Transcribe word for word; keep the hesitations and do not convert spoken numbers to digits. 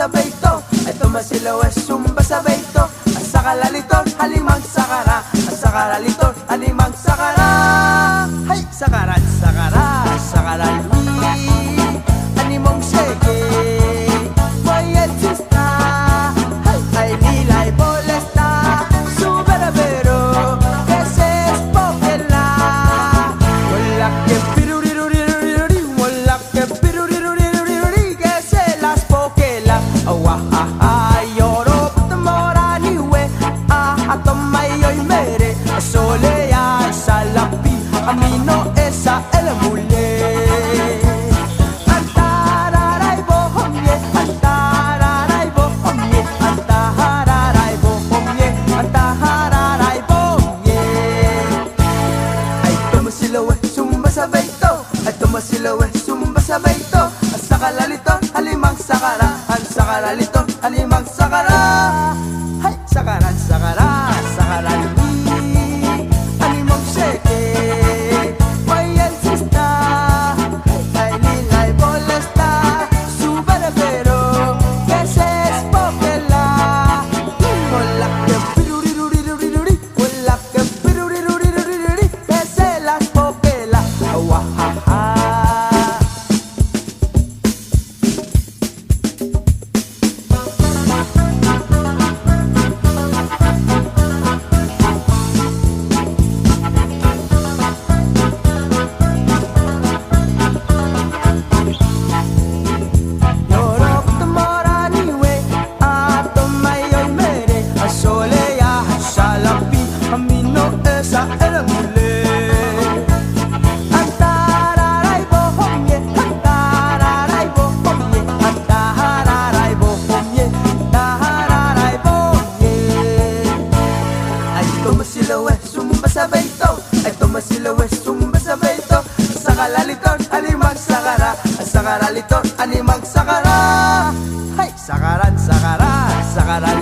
Beto, ay tumasilaw, eh, sumba sa Beto. Asakala Liton, animang sakara. Asakara Liton, animang sakara. Hay, sakaran, sakara, sakaran, wi. Animong seke, boy el sista. Hay, ay nilay bolesta. Subera pero, que se espokela. Wala que piruriruriruri, wala que piruriruriruri, que se las pokela. Awahaha, yoro, patamora niwe. Ah, ato mayoy mere, asole ya salapi. Amino esa el mule. Antararay bohomye, antararay bohomye, antararay bohomye, antararay bohomye. Ay tumasilaw, eh, sumba sa Beto. Ay tumasilaw, eh, sumba sa Beto. Asakala Liton, animang sakara. Asakala Liton, animang sakara. Hay, sakaran, sakara, sakaran, wi. Animong seke, boy el sista. Hay, ay nilay bolesta. Subera pero, que se espokela. Wala que piruriruriruri, wala que piruriruriruri, que se las pokela. Awahaha. Yorok tumora niwe, ato mayoy mere, asole ya salapi, amino esa el mule. Antararay bohomye, antararay bohomye, antararay bohomye, antararay bohomye. Ay tumasilaw, eh, sumba sa Beto. Ay tumasilaw, eh, sumba sa Beto. Asakala Liton, animang sakara. Asakala Liton, animang sakara. Hay, sakaran, sakara, sakaran,